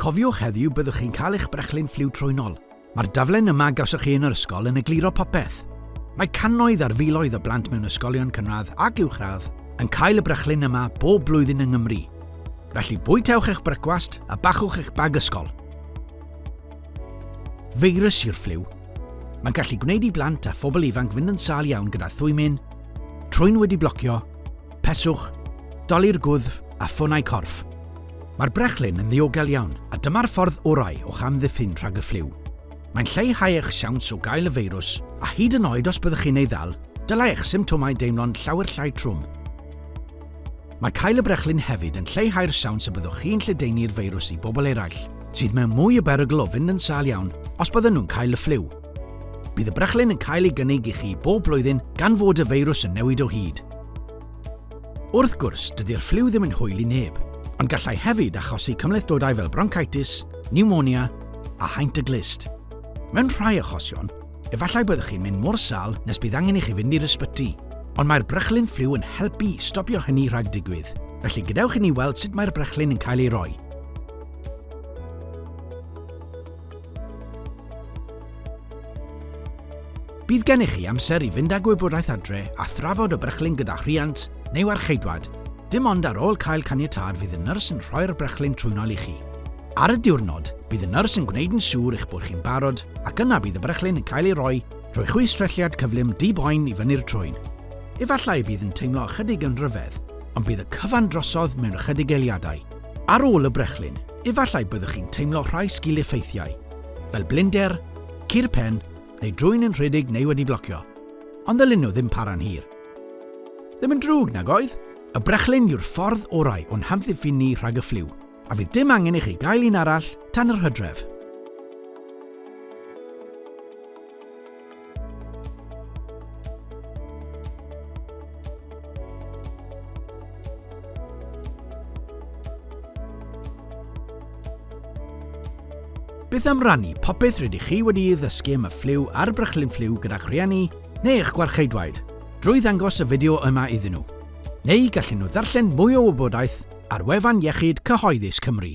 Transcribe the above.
Cofiwch heddiw byddwch chi'n cael eich brechlyn ffliw trwynol. Mae'r daflen yma gawsoch chi yn yr ysgol yn egluro popeth. Mae cannoedd ar filoedd o blant mewn ysgolion cynradd ac uwchradd yn cael y brechlyn yma bob blwyddyn yng Nghymru. Felly bwytewch eich brecwast a bachwch eich bag ysgol. Feirws yw'r ffliw. Mae'n gallu gwneud i blant a phobl ifanc fynd yn sâl iawn gyda thwymyn, trwyn wedi blocio, peswch, dolur gwddf a ffonau corff. Mae'r brechlyn yn ddiogel iawn a dyma'r ffordd orau o'ch amddiffyn rhag y ffliw. Mae'n lleihau eich siawns o gael y feirws a hyd yn oed os byddwch chi'n ei ddal, dylai eich symptomau deimlo'n llawer llai trwm. Mae cael y brechlyn hefyd yn lleihau'r siawns y byddwch chi'n lledaenu'r feirws i bobl eraill, sydd mewn mwy o berygl o fynd yn sâl iawn os bydden nhw'n cael y ffliw. Bydd y brechlyn yn cael ei gynnig i chi bob blwyddyn gan fod y feirws yn newid o hyd. Wrth gwrs, dydy'r ffliw ddim yn hwyl i neb, ond gallai hefyd achosi cymhlethdodau fel broncitis, niwmonia a haint y glust. Mewn rhai achosion, efallai byddwch chi'n mynd mor sâl nes bydd angen i chi fynd i'r ysbyty. Ond mae'r brechlyn ffliw yn helpu i stopio hynny rhag digwydd, felly gadewch i ni weld sut mae'r brechlyn yn cael ei roi. Bydd gennych chi amser i fynd â gwybodaeth adre a thrafod y brechlyn gyda rhiant neu warcheidwad. Dim ond ar ôl cael caniatâd fydd y nyrs yn rhoi'r brechlyn trwynol i chi. Ar y diwrnod, bydd y nyrs yn gwneud yn siŵr eich bod chi'n barod ac yna bydd y brechlyn yn cael ei roi drwy chwistrelliad cyflym di-boen i fyny'r trwyn. Efallai y bydd yn teimlo ychydig yn rhyfedd, ond bydd y cyfan drosodd mewn ychydig eiliadau. Ar ôl y brechlyn, efallai byddwch chi'n teimlo rhai sgil-effeithiau, fel blinder, cur pen, neu drwyn yn rhedeg neu wedi blocio. Ond ddylen nhw ddim para'n hir. Ddim yn drwg, nag oedd? Y brechlyn yw'r ffordd orau o'n hamddiffyn ni rhag y ffliw, a fydd dim angen i chi gael un arall tan yr hydref. Beth am rannu popeth rydych chi wedi ei ddysgu am y ffliw a'r brechlyn ffliw gyda'ch rhieni neu eich gwarcheidwaid, drwy ddangos y fideo yma iddyn nhw? Neu gallen nhw ddarllen mwy o wybodaeth ar wefan Iechyd Cyhoeddus Cymru.